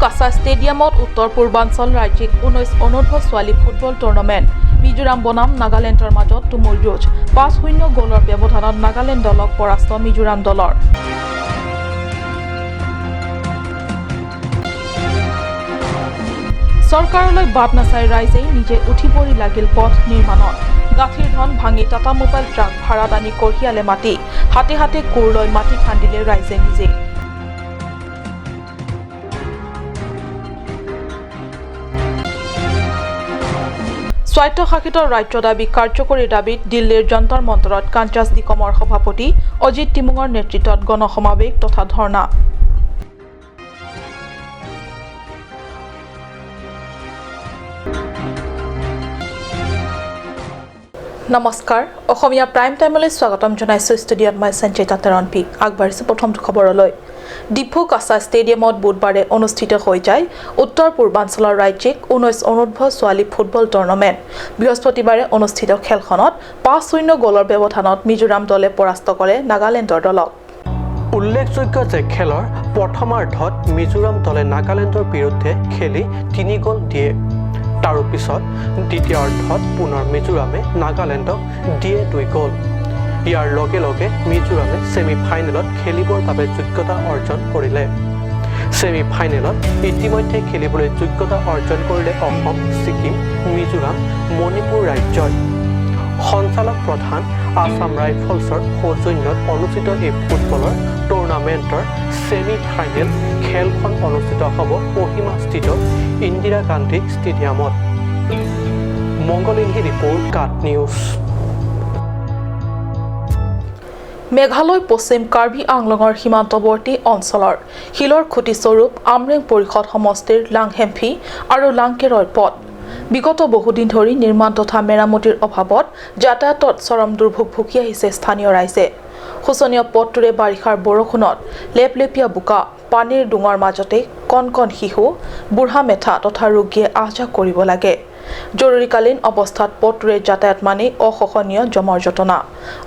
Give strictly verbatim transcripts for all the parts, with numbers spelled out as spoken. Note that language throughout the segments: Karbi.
কাছাৰ ষ্টেডিয়ামত উত্তৰ পূৰ্বাঞ্চল ৰাজ্যিক ঊনৈশ অনূৰ্ধ্ব ছোৱালী ফুটবল টুৰ্ণামেণ্ট। মিজোৰাম বনাম নাগালেণ্ডৰ মাজত তুমুল যুঁজ। পাঁচ শূন্য গ'লৰ ব্যৱধানত নাগালেণ্ড দলক পৰাস্ত মিজোৰাম দলৰ। চৰকাৰলৈ বাট নাচাই ৰাইজে নিজে উঠি পৰি লাগিল পথ নিৰ্মাণত। গাঁঠিৰ ধন ভাঙি টাটা মোবাইল ট্ৰাক ভাড়াত আনি কঢ়িয়ালে মাটি। হাতে হাতে কোৰ লৈ মাটি খান্দিলে ৰাইজে নিজে। স্বায়ত্তশাসিত ৰাজ্য দাবী কাৰ্যকৰী দাবীত দিল্লীৰ যন্তৰ মন্তৰত কাঞ্চাছ ডিকমৰ সভাপতি অজিত টিমুঙৰ নেতৃত্বত গণসমাৱেশ তথা ধৰ্ণা। নমস্কাৰ, অসমীয়া প্ৰাইম টাইমলৈ স্বাগতম জনাইছো। ষ্টুডিঅ'ত মই সঞ্চিতা তেৰণপি। আগবাঢ়িছো প্ৰথমটো খবৰলৈ। ডিফু কাছা ষ্টেডিয়ামত বুধবাৰে অনুষ্ঠিত হৈ যায় উত্তৰ পূৰ্বাঞ্চলৰ ৰাজ্যিক ঊনৈশ অনূৰ্ধ্ব ছোৱালী ফুটবল টুৰ্ণামেণ্ট। বৃহস্পতিবাৰে অনুষ্ঠিত খেলখনত পাঁচ শূন্য গ'লৰ ব্যৱধানত মিজোৰাম দলে পৰাস্ত কৰে নাগালেণ্ডৰ দলক। উল্লেখযোগ্য যে খেলৰ প্ৰথমাৰ্ধত মিজোৰাম দলে নাগালেণ্ডৰ বিৰুদ্ধে খেলি তিনি গ'ল দিয়ে। তাৰো পিছত দ্বিতীয়াৰ্ধত পুনৰ মিজোৰামে নাগালেণ্ডক দিয়ে দুই গ'ল। ইয়াৰ লগে লগে মিজোৰামে ছেমি ফাইনেলত খেলিবৰ বাবে যোগ্যতা অৰ্জন কৰিলে। ছেমি ফাইনেলত ইতিমধ্যে খেলিবলৈ যোগ্যতা অৰ্জন কৰিলে অসম, ছিকিম, মিজোৰাম, মণিপুৰ ৰাজ্যই। সঞ্চালক প্ৰধান আছাম ৰাইফলছৰ সৌজন্যত অনুষ্ঠিত এই ফুটবলৰ টুৰ্ণামেণ্টৰ ছেমি ফাইনেল খেলখন অনুষ্ঠিত হ'ব কহিমাস্থিত ইন্দিৰা গান্ধী ষ্টেডিয়ামত। মংগল ইংহি ৰিপৰ্ট, কাট নিউজ। মেঘালয় পশ্চিম কাৰ্বি আংলঙৰ সীমান্তৱৰ্তী অঞ্চলৰ শিলৰ খুটি স্বৰূপ আমৰেং পৰিষদ সমষ্টিৰ লাংহেম্ফি আৰু লাংকেৰৈ পথ। বিগত বহুদিন ধৰি নিৰ্মাণ তথা মেৰামতিৰ অভাৱত যাতায়াতত চৰম দুৰ্ভোগ ভুগি আহিছে স্থানীয় ৰাইজে। শোচনীয় পথটোৰে বাৰিষাৰ বৰষুণত লেপলেপীয়া বোকা, পানীৰ ডুঙৰ মাজতে কণ কণ শিশু, বুঢ়া মেথা তথা ৰোগীয়ে আহ যাহ কৰিব লাগে। জৰুৰীকালীন অৱস্থাত পথটোৰে যাতায়াত মানেই অসহনীয় জমৰ যন্ত্ৰণা।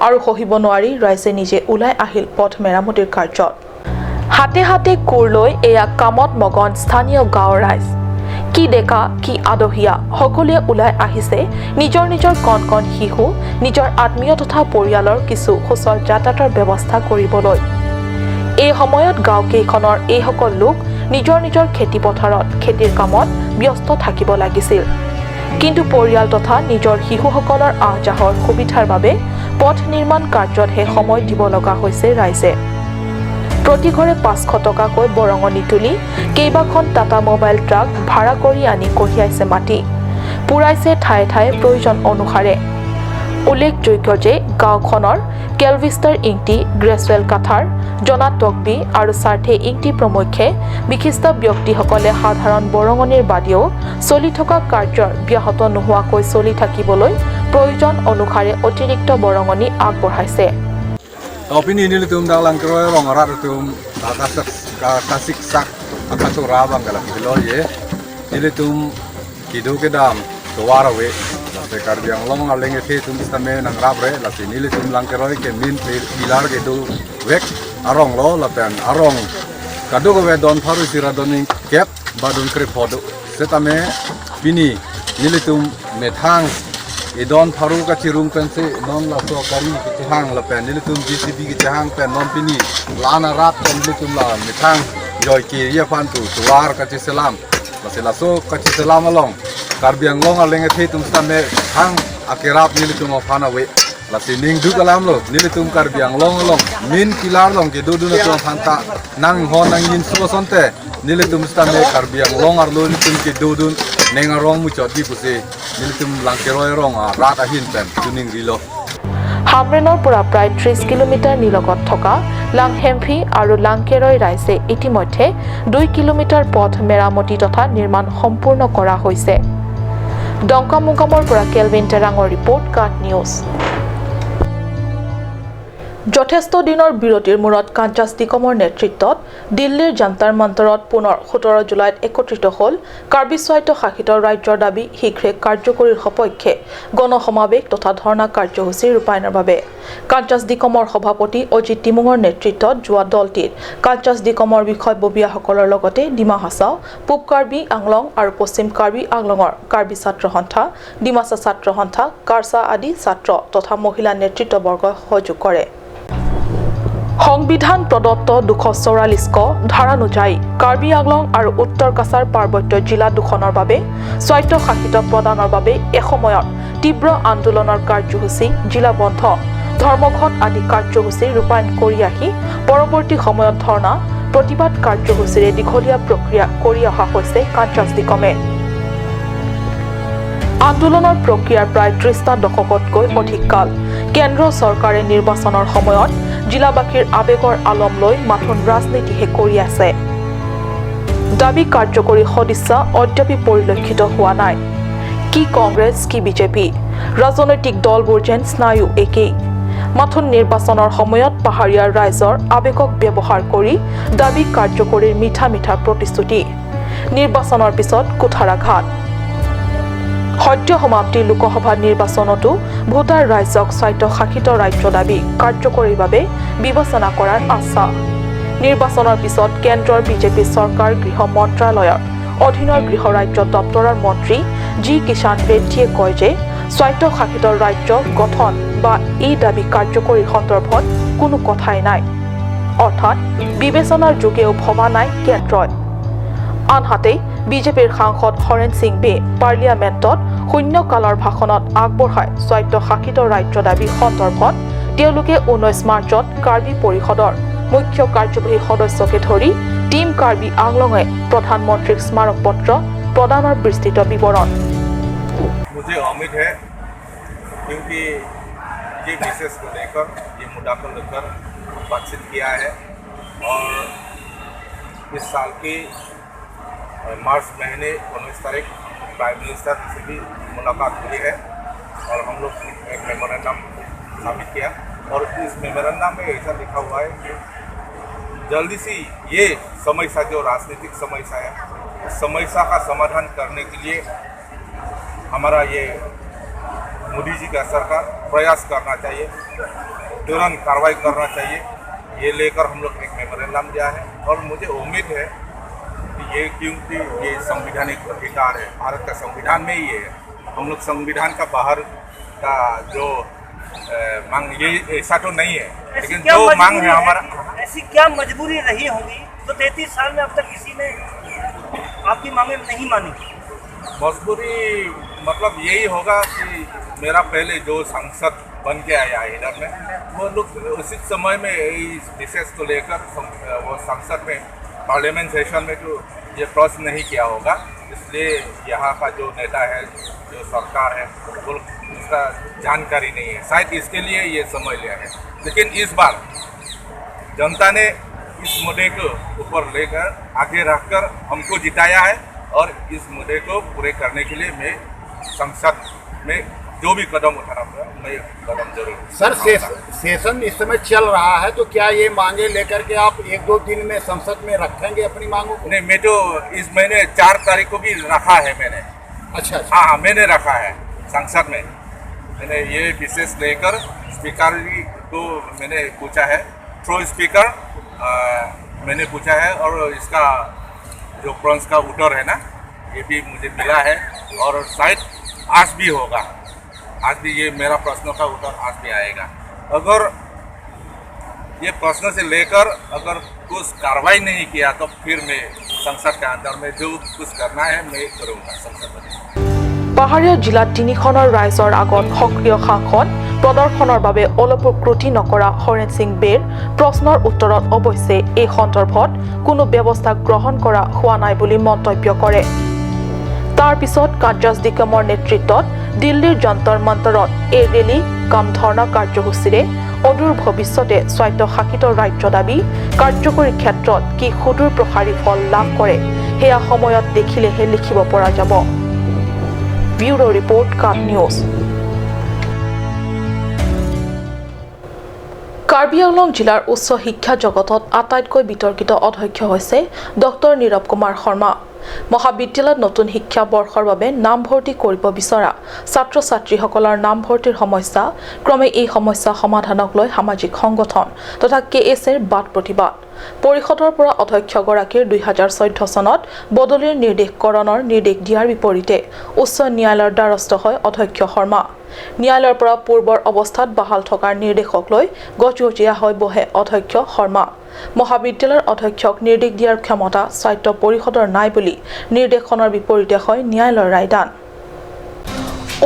আৰু সহিব নোৱাৰি ৰাইজে নিজে ওলাই আহিল পথ মেৰামতিৰ কাৰ্যত। হাতে হাতে কোৰ লৈ এয়া কামত মগন স্থানীয় গাঁৱৰ ৰাইজ। কি ডেকা, কি আদহীয়া, সকলোৱে ওলাই আহিছে নিজৰ নিজৰ কণ কণ শিশু, নিজৰ আত্মীয় তথা পৰিয়ালৰ কিছু সুচল যাতায়াতৰ ব্যৱস্থা কৰিবলৈ। এই সময়ত গাঁওকেইখনৰ এইসকল লোক নিজৰ নিজৰ খেতি পথাৰত খেতিৰ কামত ব্যস্ত থাকিব লাগিছিল। কিন্তু পৰিয়াল তথা নিজৰ শিশুসকলৰ আহ যাহৰ সুবিধাৰ বাবে পথ নিৰ্মাণ কাৰ্যতহে সময় দিব লগা হৈছে ৰাইজে। প্ৰতি ঘৰে পাঁচশ টকাকৈ বৰঙণি তুলি কেইবাখন টাটা মোবাইল ট্ৰাক ভাড়া কৰি আনি কঢ়িয়াইছে মাটি, পুৰাইছে ঠায়ে ঠায়ে প্ৰয়োজন অনুসাৰে। উল্লেখযোগ্য যে গাঁওখনৰ কেলভিষ্টাৰ ইংতি, গ্ৰেচৱেল কাথাৰ, জনা তকবি আৰু সাৰ্থে ইংতি প্ৰমুখ্যে বিশিষ্ট ব্যক্তিসকলে সাধাৰণ বৰঙণিৰ বাদেও চলি থকা কাৰ্যৰ ব্যাহত নোহোৱাকৈ চলি থাকিবলৈ প্ৰয়োজন অনুসাৰে অতিৰিক্ত বৰঙণি আগবঢ়াইছে। Opini nelitum dak Langkeroi arong arat atum, ah, kasak, ka-, kasiksak, akaso rabang kalak kilo ye. Nelitum kedo kedam tovar ave. Lapen Karbi Anglong arleng ethe atum sitame nangrap re, lasi nelitum Langkeroi ke main pi-, pillar kedovek arong lo, lapen arong kadokave don pharo isi ra don ingkep ba don krepho do. Setame pini nelitum methang edon pharo kachirung pensi non laso gari kachehang lapen nelitum J C B kachehang pen non pini lan arat pen nelitum la methang joike ye aphan tu tovar kacheselam. Lasi laso kacheselam along Karbi Anglong arleng ethe atum sitame thang akerap nelitum aphan ave. Lasi ningduk alam lo, nelitum Karbi Anglong along main pillar along kedodun atum aphan ta nanghon nangjinso asonte nelitum sitame Karbi Anglong arlo nelitum kedodun neng arong muchotji pusi nelitum Langkeroi arong arat ahin pen choningrilo. হামৰেণৰ পৰা প্ৰায় ত্ৰিশ কিলোমিটাৰ নিলগত থকা লাংহেম্ফি আৰু লাংকেৰৈ ৰাইজে ইতিমধ্যে দুই কিলোমিটাৰ পথ মেৰামতি তথা নিৰ্মাণ সম্পূৰ্ণ কৰা হৈছে। ডংকামুকামৰ পৰা কেলভিন তেৰাঙৰ ৰিপৰ্ট, কাট নিউজ। যথেষ্ট দিনৰ বিৰতিৰ মূৰত কাঞ্চাছ নিকমৰ নেতৃত্বত দিল্লীৰ যন্তৰ মন্তৰত পুনৰ সোতৰ জুলাইত একত্ৰিত হ'ল কাৰ্বি স্বায়ত্তশাসিত ৰাজ্যৰ দাবী শীঘ্ৰে কাৰ্যকৰীৰ সপক্ষে গণসমাৱেশ তথা ধৰ্ণা কাৰ্যসূচী ৰূপায়ণৰ বাবে। কাঞ্চাছ নিকমৰ সভাপতি অজিত টিমুঙৰ নেতৃত্বত যোৱা দলটিৰ কাঞ্চাছ নিকমৰ বিষয়ববীয়াসকলৰ লগতে ডিমা হাছাও, পূব কাৰ্বি আংলং আৰু পশ্চিম কাৰ্বি আংলঙৰ কাৰ্বি ছাত্ৰ সন্থা, ডিমাছা ছাত্ৰ সন্থা, কাৰ্চা আদি ছাত্ৰ তথা মহিলা নেতৃত্ববৰ্গই সহযোগ কৰে। সংবিধান প্ৰদত্ত দুশ চৌৰাল্লিছ ক ধাৰা অনুযায়ী কাৰ্বি আংলং আৰু উত্তৰ কাছাৰ পাৰ্বত্য জিলা দুখনৰ বাবে স্বায়ত্তশাসিত প্ৰদানৰ বাবে এসময়ত তীব্ৰ আন্দোলনৰ কাৰ্যসূচী, জিলা বন্ধ, ধৰ্মঘট আদি কাৰ্যসূচী ৰূপায়ণ কৰি আহি পৰৱৰ্তী সময়ত ধৰ্ণা, প্ৰতিবাদ কাৰ্যসূচীৰে দীঘলীয়া প্ৰক্ৰিয়া কৰি অহা হৈছে কাঞ্চাছ নিকমে। আন্দোলনৰ প্ৰক্ৰিয়াৰ প্ৰায় ত্ৰিশটা দশকতকৈ অধিক কাল। কেন্দ্ৰ চৰকাৰে নিৰ্বাচনৰ সময়ত জিলাবাসীৰ আৱেগৰ আলম লৈ মাথোন ৰাজনীতিহে কৰি আছে। দাবী কাৰ্যকৰী সদিচ্ছা অদ্যাপি পৰিলক্ষিত হোৱা নাই। কি কংগ্ৰেছ, কি বিজেপি, ৰাজনৈতিক দলবোৰ যেন স্নায়ু একেই। মাথোন নিৰ্বাচনৰ সময়ত পাহাৰীয়া ৰাইজৰ আৱেগক ব্যৱহাৰ কৰি দাবী কাৰ্যকৰীৰ মিঠা মিঠা প্ৰতিশ্ৰুতি। নিৰ্বাচনৰ পিছত কুঠাৰাঘাত। সদ্য সমাপ্তি লোকসভা নিৰ্বাচনতো ভোটাৰ ৰাইজক স্বায়ত্তশাসিত ৰাজ্য দাবী কাৰ্যকৰীৰ বাবে বিবেচনা কৰাৰ আশ্বাস। নিৰ্বাচনৰ পিছত কেন্দ্ৰৰ বিজেপি চৰকাৰ গৃহ মন্ত্ৰালয়ৰ অধীনৰ গৃহ ৰাজ্য দপ্তৰৰ মন্ত্ৰী জি কিষাণ ৰেড্ডীয়ে কয় যে স্বায়ত্তশাসিত ৰাজ্য গঠন বা এই দাবী কাৰ্যকৰী সন্দৰ্ভত কোনো কথাই নাই, অৰ্থাৎ বিবেচনাৰ যোগেও ভবা নাই কেন্দ্ৰই। আনহাতে বিজেপিৰ সাংসদ হৰেণ সিং বে পাৰ্লিয়ামেণ্টত শূন্যকালৰ ভাষণত আগবঢ়াই স্বায়ত্তশাসিত ৰাজ্য দাবী সন্দৰ্ভত তেওঁলোকে ঊনৈশ মাৰ্চত কাৰ্বি পৰিষদৰ মুখ্য কাৰ্যবাহী সদস্যকে ধৰি টিম কাৰ্বি আংলঙে প্ৰধানমন্ত্ৰীক স্মাৰক পত্ৰ প্ৰদানৰ বিস্তৃত বিৱৰণ। मुझे उम्मीद है, क्योंकि ये विषय को लेकर, ये मुद्दा को लेकर बातचीत किया है और इस साल की मार्च महीने उन्नीस तारीख प्राइम मिनिस्टर से भी मुलाकात हुई है और हम लोग एक मेमोरेंडम साबित किया। और इस मेमोरेंडम में ऐसा लिखा हुआ है कि जल्दी से ये समस्या, जो राजनीतिक समस्या है, उस समस्या का समाधान करने के लिए हमारा ये मोदी जी का सरकार प्रयास करना चाहिए, तुरंत कार्रवाई करना चाहिए। ये लेकर हम लोग एक मेमोरेंडम दिया है और मुझे उम्मीद है कि ये, क्योंकि ये संवैधानिक अधिकार है, भारत का संविधान में ही है। हम लोग संविधान का बाहर का जो अ, मांग, ये ऐसा तो नहीं है, ऐसी लेकिन क्या जो मांग मजबूरी है हमारा ऐसी क्या मजबूरी रही होगी जो तैंतीस साल में अब तक किसी ने आपकी मांगे नहीं मानी? मजबूरी मतलब यही होगा कि मेरा पहले जो सांसद बन के आया है इधर में, वो लोग उचित समय में इस विषय को लेकर सं-, वो संसद में, पार्लियामेंट सेशन में तो ये प्रश्न नहीं किया होगा। इसलिए यहाँ का जो नेता है, जो सरकार है, वो लोग इसका जानकारी नहीं है, शायद इसके लिए ये समय लिया है। लेकिन इस बार जनता ने इस मुद्दे को ऊपर लेकर, आगे रखकर हमको जिताया है और इस मुद्दे को पूरे करने के लिए मैं संसद में जो भी कदम उठाना पड़ा, मैं कदम जरूर सर, उठाऊंगा। सेस-, सेशन इस समय चल रहा है, तो क्या ये मांगे लेकर के आप एक दो दिन में संसद में रखेंगे अपनी मांगों को? नहीं, मैं तो इस महीने चार तारीख को भी रखा है मैंने। अच्छा, अच्छा। हाँ, हाँ, मैंने रखा है संसद में। मैंने ये विषय लेकर स्पीकर जी को मैंने पूछा है, थ्रू स्पीकर, अ, मैंने पूछा है और इसका जो प्रश्न का उत्तर है ना, ये भी मुझे मिला है और शायद आज भी होगा। आज भी ये मेरा प्रश्नों का उत्तर आज भी आएगा। अगर ये प्रश्न से लेकर अगर कुछ कार्रवाई नहीं किया तो फिर मैं संसद के अंदर में जो कुछ करना है मैं करूँगा संसद में। পাহাৰীয়া জিলাত তিনিখনৰ ৰাইজৰ আগত সক্ৰিয় সাংসদ প্ৰদৰ্শনৰ বাবে অলপো ক্ৰুটি নকৰা হৰেণ সিং বেৰ প্ৰশ্নৰ উত্তৰত অৱশ্যে এই সন্দৰ্ভত কোনো ব্যৱস্থা গ্ৰহণ কৰা হোৱা নাই বুলি মন্তব্য কৰে। তাৰ পিছত কাঞ্চাছ নিকমৰ নেতৃত্বত দিল্লীৰ যন্তৰ মন্তৰত এই ৰেলী কাম ধৰ্ণা কাৰ্যসূচীৰে অদূৰ ভৱিষ্যতে স্বায়ত্তশাসিত ৰাজ্য দাবী কাৰ্যকৰী ক্ষেত্ৰত কি সুদূৰ প্ৰসাৰী ফল লাভ কৰে, সেয়া সময়ত দেখিলেহে লিখিব পৰা যাব। ব্যুৰ' ৰিপৰ্ট, কাট নিউজ। কাৰ্বি আংলং জিলাৰ উচ্চ শিক্ষা জগতত আটাইতকৈ বিতৰ্কিত অধ্যক্ষ হৈছে ডক্টৰ নীৰৱ কুমাৰ শৰ্মা। মহাবিদ্যালয়ত নতুন শিক্ষা বৰ্ষৰ বাবে নামভৰ্তি কৰিব বিচৰা ছাত্ৰ-ছাত্ৰীসকলৰ নামভৰ্তিৰ সমস্যা। ক্ৰমে এই সমস্যা সমাধানক লৈ সামাজিক সংগঠন তথা কে এছ এৰ বাদ প্ৰতিবাদ। পৰিষদৰ পৰা অধ্যক্ষগৰাকীৰ দুই হাজাৰ চৈধ্য চনত বদলিৰ নিৰ্দেশকৰণৰ নিৰ্দেশ দিয়াৰ বিপৰীতে উচ্চ ন্যায়ালয়ৰ দ্বাৰস্থ হয় অধ্যক্ষ শৰ্মা। ন্যায়ালয়ৰ পৰা পূৰ্বৰ অৱস্থাত বাহাল থকাৰ নিৰ্দেশক লৈ গজগজীয়া হৈ বহে অধ্যক্ষ শৰ্মা। মহাবিদ্যালয়ৰ অধ্যক্ষক নিৰ্দেশ দিয়াৰ ক্ষমতা স্বায়ত্ত পৰিষদৰ নাই বুলি নিৰ্দেশখনৰ বিপৰীতে হয় ন্যায়ালয়ৰ ৰায়দান।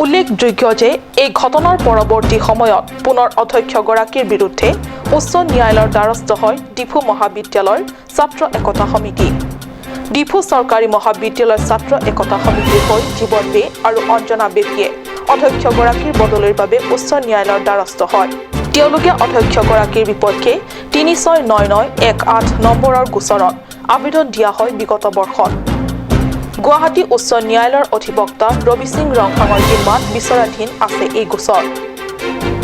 উল্লেখযোগ্য যে এই ঘটনাৰ পৰৱৰ্তী সময়ত পুনৰ অধ্যক্ষগৰাকীৰ বিৰুদ্ধে উচ্চ ন্যায়ালয়ৰ দ্বাৰস্থ হয় ডিফু মহাবিদ্যালয়ৰ ছাত্ৰ একতা সমিতি। ডিফু চৰকাৰী মহাবিদ্যালয়ৰ ছাত্ৰ একতা সমিতিৰ হৈ জীৱন বে আৰু অঞ্জনা বেবীয়ে অধ্যক্ষগৰাকীৰ বদলিৰ বাবে উচ্চ ন্যায়ালয়ৰ দ্বাৰস্থ হয়। তেওঁলোকে অধ্যক্ষগৰাকীৰ বিপক্ষে তিনি ছয় নয় নয় এক আঠ নম্বৰৰ গোচৰত আবেদন দিয়া হয় বিগত বৰ্ষত। গুৱাহাটী উচ্চ ন্যায়ালয়ৰ অধিবক্তা ৰবি সিং ৰংফাঙৰ জিম্মাত বিচাৰাধীন আছে এই গোচৰ।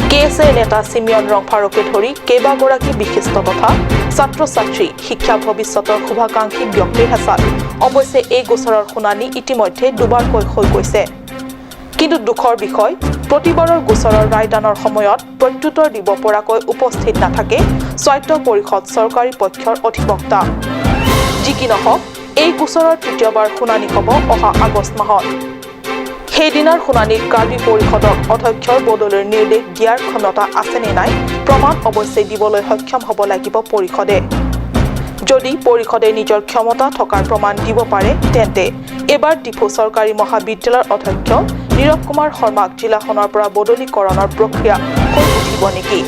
কে এছ এ নেতা চিমিয়ন ৰংফাৰকে ধৰি কেইবাগৰাকী বিশিষ্ট তথা ছাত্ৰ-ছাত্ৰী, শিক্ষা ভৱিষ্যতৰ শুভাকাংক্ষী ব্যক্তিৰ হেঁচাত অৱশ্যে এই গোচৰৰ শুনানি ইতিমধ্যে দুবাৰকৈ হৈ গৈছে। কিন্তু দুখৰ বিষয়, প্ৰতিবাৰৰ গোচৰৰ ৰায়দানৰ সময়ত প্ৰত্যুত্তৰ দিব পৰাকৈ উপস্থিত নাথাকে স্বায়ত্ত পৰিষদ চৰকাৰী পক্ষৰ অধিবক্তা। যি কি নহওক, এই গোচৰৰ তৃতীয়বাৰ শুনানি হ'ব অহা আগষ্ট মাহত। সেইদিনাৰ শুনানিত কাৰ্বি পৰিষদক অধ্যক্ষৰ বদলিৰ নিৰ্দেশ দিয়াৰ ক্ষমতা আছে নে নাই প্ৰমাণ অৱশ্যে দিবলৈ সক্ষম হ'ব লাগিব পৰিষদে। যদি পৰিষদে নিজৰ ক্ষমতা থকাৰ প্ৰমাণ দিব পাৰে, তেন্তে এইবাৰ ডিফু চৰকাৰী মহাবিদ্যালয়ৰ অধ্যক্ষ নীৰৱ কুমাৰ শৰ্মাক জিলাখনৰ পৰা বদলীকৰণৰ প্ৰক্ৰিয়া হৈ উঠিব নেকি?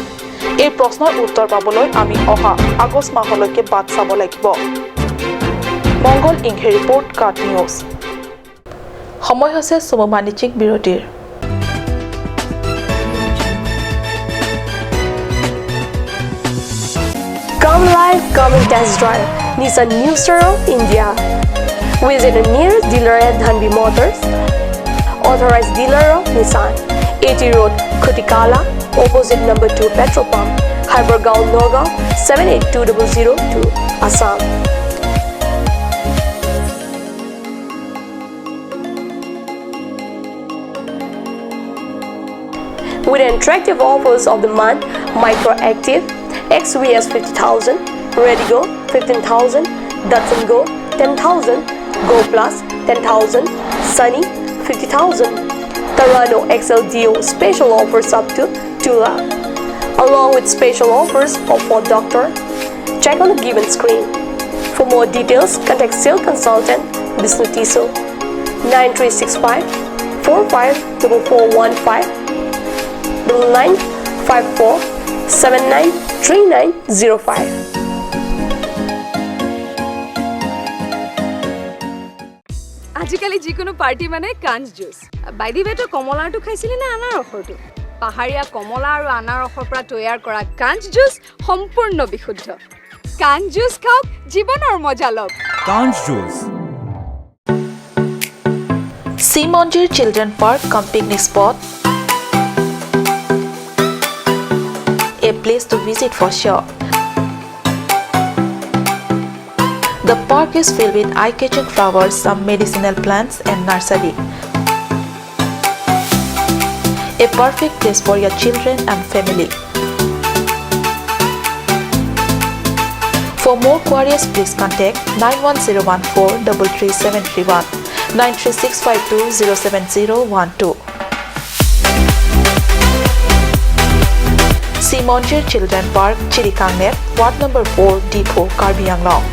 এই প্ৰশ্নৰ উত্তৰ পাবলৈ আমি অহা আগষ্ট মাহলৈকে বাট চাব লাগিব। মংগল ইংহে ৰিপৰ্ট, কাট নিউজ। সময় হৈছে চমু বাণিজ্যিক বিৰতিৰ। Come live, come and test drive Nissan New Star of India. Visit a nearest dealer at Dhanvi Motors, authorized dealer of Nissan, A T Road, Khutikala, opposite number two petrol pump, Hypergaon, Nagaon, seven eight two double zero two, Assam. With attractive offers of the month, Micra Active, X V S fifty thousand, Redi-GO fifteen thousand, Datsun Go ten thousand, Go Plus ten thousand, Sunny fifty thousand, Terrano X L D O special offers up to two lakh, along with special offers of Ford Doctor. Check on the given screen. For more details, contact sales consultant Bishnu Tisso, nine three six five four five double four one five, double nine five four seven nine three nine zero five. আজিকালি যিকোনো পাৰ্টি মানে কাঞ্চ juice. By the ৱে, তই কমলাৰটো খাইছিলি নে আনাৰসৰটো? পাহাৰীয়া কমলা আৰু আনাৰসৰ পৰা তৈয়াৰ কৰা কাঞ্চ জুচ সম্পূৰ্ণ বিশুদ্ধ। কাঞ্চ জুচ খাওক, জীৱনৰ মজা লওক। Kanch Juice. Sea Monjir Children Park cum picnic spot, a place to visit for sure. The park is filled with eye-catching flowers, some medicinal plants and nursery. A perfect place for your children and family. For more queries, please contact nine one zero one four double three seven three one, nine three six five two zero seven zero one two. Sea Monjir Children Park, Chirikangnek, Ward number four, Diphu, Karbi Anglong.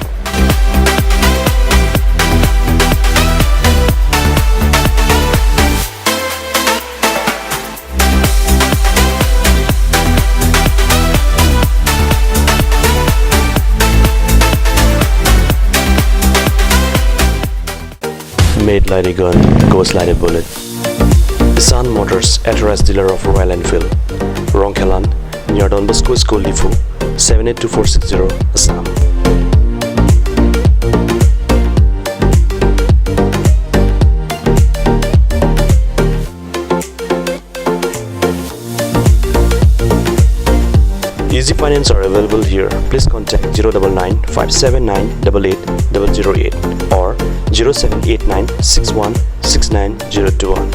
Made like a gun, goes like a bullet. Sun Motors, authorized dealer of Royal Enfield. Rongkhelan, near Don Bosco School, Diphu, seven eight two four six zero, Assam. Easy Finance are available here. Please contact zero double nine five seven nine double eight double zero eight or zero seven eight nine six one six nine zero two one.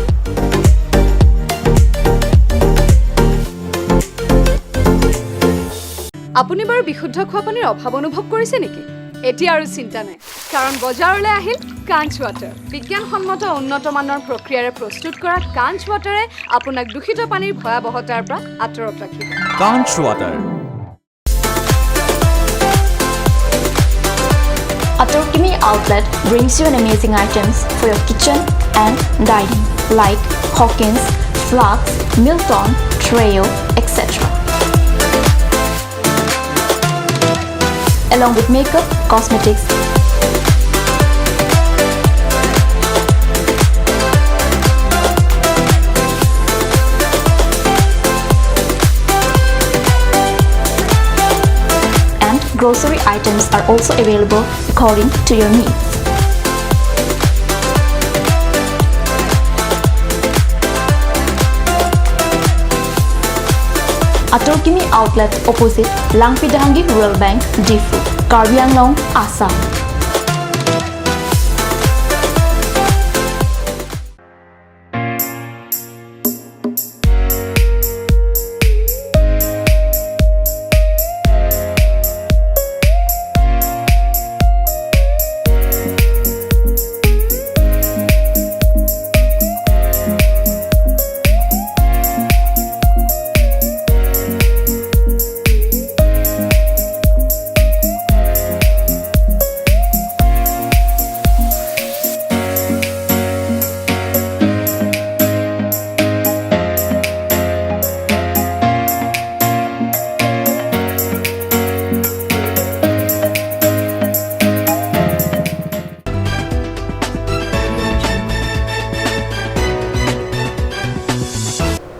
আপুনি বাৰু বিশুদ্ধ খোৱা পানীৰ অভাৱ অনুভৱ কৰিছে নেকি? এতিয়া আৰু চিন্তা নাই, কাৰণ বজাৰলৈ আহিল কাঞ্চ ৱাটাৰ। বিজ্ঞানসন্মত উন্নত মানৰ প্ৰক্ৰিয়াৰে প্ৰস্তুত কৰা কাঞ্চ ৱাটাৰে আপোনাক দূষিত পানীৰ ভয়াৱহতাৰ পৰা আঁতৰত ৰাখিব। Kanch Water. Atorkimi Outlet brings you an amazing items for your kitchen and dining, like Hawkins, flasks, Milton, Treo, et cetera. Along with makeup, cosmetics, and grocery items are also available according to your needs. Atorkimi Outlet, opposite Langpithahangi Rural Bank, Diphu, Karbi Anglong, Assam.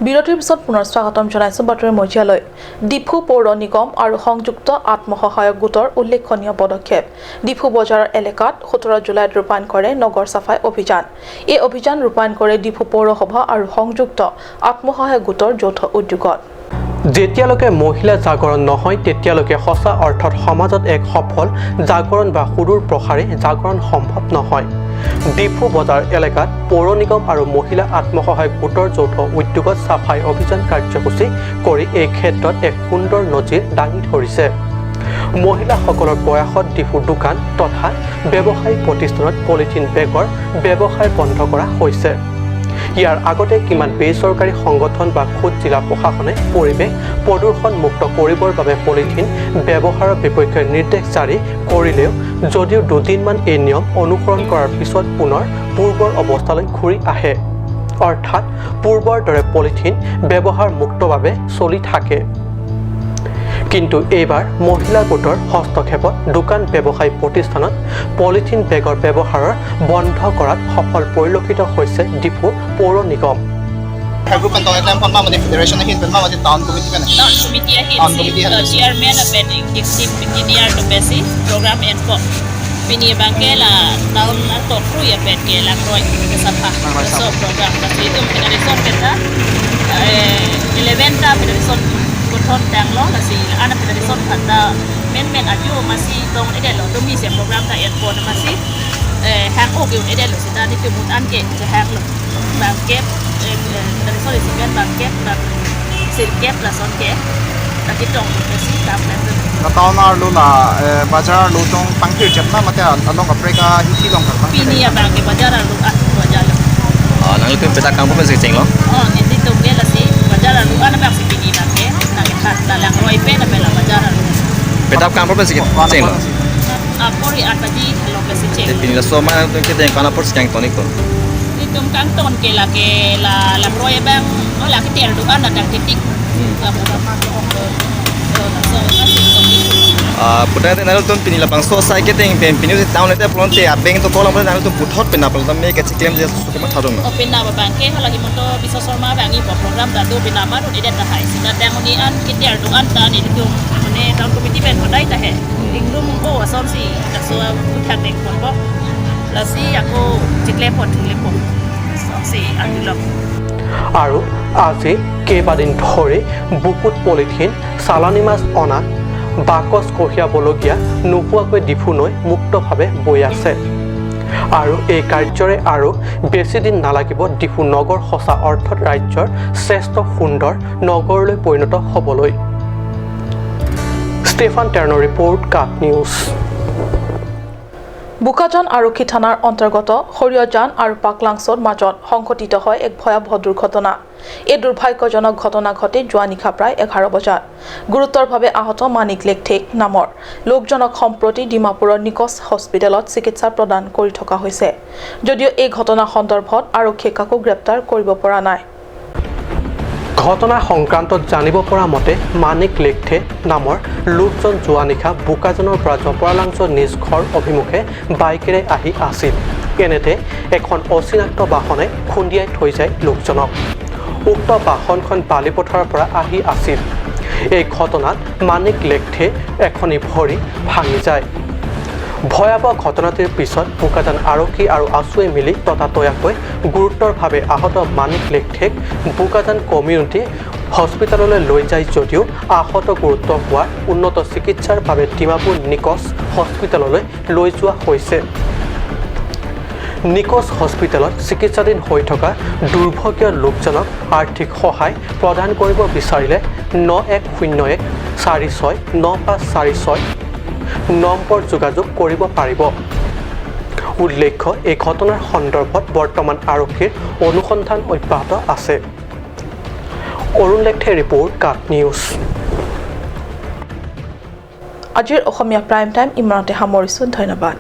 বিৰতিৰ পিছত পুনৰ স্বাগতম জনাইছো বাতৰি মজিয়ালৈ। ডিফু পৌৰ নিগম আৰু সংযুক্ত আত্মসহায়ক গোটৰ উল্লেখনীয় পদক্ষেপ। ডিফু বজাৰ এলেকাত সোতৰ জুলাইত ৰূপায়ণ কৰে নগৰ চাফাই অভিযান। এই অভিযান ৰূপায়ণ কৰে ডিফু পৌৰসভা আৰু সংযুক্ত আত্মসহায়ক গোটৰ যৌথ উদ্যোগত। যেতিয়ালৈকে মহিলা জাগৰণ নহয়, তেতিয়ালৈকে সঁচা অৰ্থত সমাজত এক সফল জাগৰণ বা সুদূৰ প্ৰসাৰী জাগৰণ সম্ভৱ নহয়। ডিফু বজাৰ এলেকাত পৌৰ নিগম আৰু মহিলা আত্মসহায়ক গোটৰ যৌথ উদ্যোগত চাফাই অভিযান কাৰ্যসূচী কৰি এই ক্ষেত্ৰত এক সুন্দৰ নজিৰ দাঙি ধৰিছে। মহিলাসকলৰ প্ৰয়াসত ডিফুৰ দোকান তথা ব্যৱসায়িক প্ৰতিষ্ঠানত পলিথিন বেগৰ ব্যৱসায় বন্ধ কৰা হৈছে। ইয়াৰ আগতে কিমান বেচৰকাৰী সংগঠন বা খোদ জিলা প্ৰশাসনে পৰিৱেশ প্ৰদূষণমুক্ত কৰিবৰ বাবে পলিথিন ব্যৱহাৰৰ বিপক্ষে নিৰ্দেশ জাৰি কৰিলেও যদিও দুদিনমান এই নিয়ম অনুসৰণ কৰাৰ পিছত পুনৰ পূৰ্বৰ অৱস্থালৈ ঘূৰি আহে। অৰ্থাৎ পূৰ্বৰ দৰে পলিথিন ব্যৱহাৰমুক্তভাৱে চলি থাকে। কিন্তু এইবাৰ মহিলা গোটৰ হস্তক্ষেপত দোকান ব্যৱসায়ী প্ৰতিষ্ঠানত পলিথিন বেগৰ ব্যৱহাৰৰ বন্ধ কৰাত সফল পৰিলক্ষিত হৈছে ডিফু পৌৰ নিগম। Her group and Tongek Lam Phonma mate federation ahin penma mate town committee pen. Town committee ahin Town si, committee ahin uh, si. Chairman apen executive engineer to besi program and pop. Pini abangke la town na tokru ya pen ke la kroi ke sapha. Sapha. So program kasi itu federation kita eh eleven ta federation kothon tanglo kasi ana federation kata men men aju masi tong edetlo to misi program ta en pon masi eh hang ok edetlo sita ni tumut an ke hang lo. Bangkep, eh, eh, sorry, sikan bangkep, bang sirkep lason ke, lagi tong, si kam kan tu. Town arlo la, eh, bajar arlo tong pangthir jep na mate along kaprek ahithi along kar pangthir. Pini abangke bajar arlo, ah, bajar arlo. Ah, nanglitum pedak kangpo pensi chenglo? Oh, ilitum ke lasi bajar arlo, ana bangsi pini abangke, nangkethat la langroi pen abela bajar arlo. Pedak kangpo pensi chenglo? Apor hi at baji lo pensi cheng. Te pini laso ma nangtum keteng ko-an apor si kangton-ikpo? Itum kangton ke lake la langroi abang, oh, lake ter do-an la dang titik. Hmm. La program ma ko, oh, oh, laso ma si ko ni. Ah, putang te nangtum pini labangso asai keteng pen pini si town le te pulote abeng to kolam nanglitum puthot pen apal tame kachiklemji suke matha dong. Oh, pen abangke hala himoto Biswa Sarma abang ipo program ta do pen ama do edet tahai. Sita dang ni an keter do-an ta ni do. Mane town committee pen hodai tahe. Ingrum ko ason si laso puthak deng ponpo. Lasi ako chikle pon chikle pon. Si anu lok. আৰু আজি কেইবাদিন ধৰি বুকুত পলিথিন, চালানী মাছ অনা, বাকচ কঢ়িয়াবলগীয়া নোপোৱাকৈ ডিফু নৈ মুক্তভাৱে বৈ আছে। আৰু এই কাৰ্যৰে আৰু বেছি দিন নালাগিব ডিফু নগৰ সঁচা অৰ্থত ৰাজ্যৰ শ্ৰেষ্ঠ সুন্দৰ নগৰলৈ পৰিণত হ'বলৈ। ষ্টেফান টেৰ্ণৰ ৰিপৰ্ট, কাট নিউজ। বোকাজান আৰক্ষী থানাৰ অন্তৰ্গত সৰিয়জান আৰু পাকলাংচৰ মাজত সংঘটিত হয় এক ভয়াৱহ দুৰ্ঘটনা। এই দুৰ্ভাগ্যজনক ঘটনা ঘটে যোৱা নিশা প্ৰায় এঘাৰ বজাত। গুৰুতৰভাৱে আহত মানিক লেকথেক নামৰ লোকজনক সম্প্ৰতি ডিমাপুৰৰ নিকচ হস্পিটেলত চিকিৎসা প্ৰদান কৰি থকা হৈছে। যদিও এই ঘটনা সন্দৰ্ভত আৰক্ষীয়ে কাকো গ্ৰেপ্তাৰ কৰিব পৰা নাই। ঘটনা সংক্ৰান্তত জানিব পৰা মতে, মানিক লেকথেক নামৰ লোকজন যোৱা নিশা বোকাজানৰ পৰা জপৰালাংচৰ নিজ ঘৰ অভিমুখে বাইকেৰে আহি আছিল। এনেতে এখন অচিনাক্ত বাহনে খুন্দিয়াই থৈ যায় লোকজনক। উক্ত বাহনখন বালিপথাৰৰ পৰা আহি আছিল। এই ঘটনাত মানিক লেকথেক এখনি ভৰি ভাঙি যায়। ভয়াৱহ ঘটনাটিৰ পিছত বোকাজান আৰক্ষী আৰু আছুৱে মিলি ততাতৈয়াকৈ গুৰুতৰভাৱে আহত মানিক লেকথেক বোকাজান কমিউনিটি হস্পিটেললৈ লৈ যায় যদিও আহত গুৰুতৰ হোৱাত উন্নত চিকিৎসাৰ বাবে ডিমাপুৰ নিকচ হস্পিটেললৈ লৈ যোৱা হৈছে। নিকচ হস্পিটেলত চিকিৎসাধীন হৈ থকা দুৰ্ভগীয় লোকজনক আৰ্থিক সহায় প্ৰদান কৰিব বিচাৰিলে ন এক শূন্য এক চাৰি ছয় ন পাঁচ চাৰি ছয় নম্বৰ যোগাযোগ কৰিব পাৰিব। উল্লেখ্য, এই ঘটনাৰ সন্দৰ্ভত বৰ্তমান আৰক্ষীৰ অনুসন্ধান অব্যাহত আছে। অৰুণ লেকথেৰ ৰিপৰ্ট, কাট নিউজ। আজিৰ অসমীয়া প্ৰাইম টাইম ইমানতে সামৰিছোঁ। ধন্যবাদ।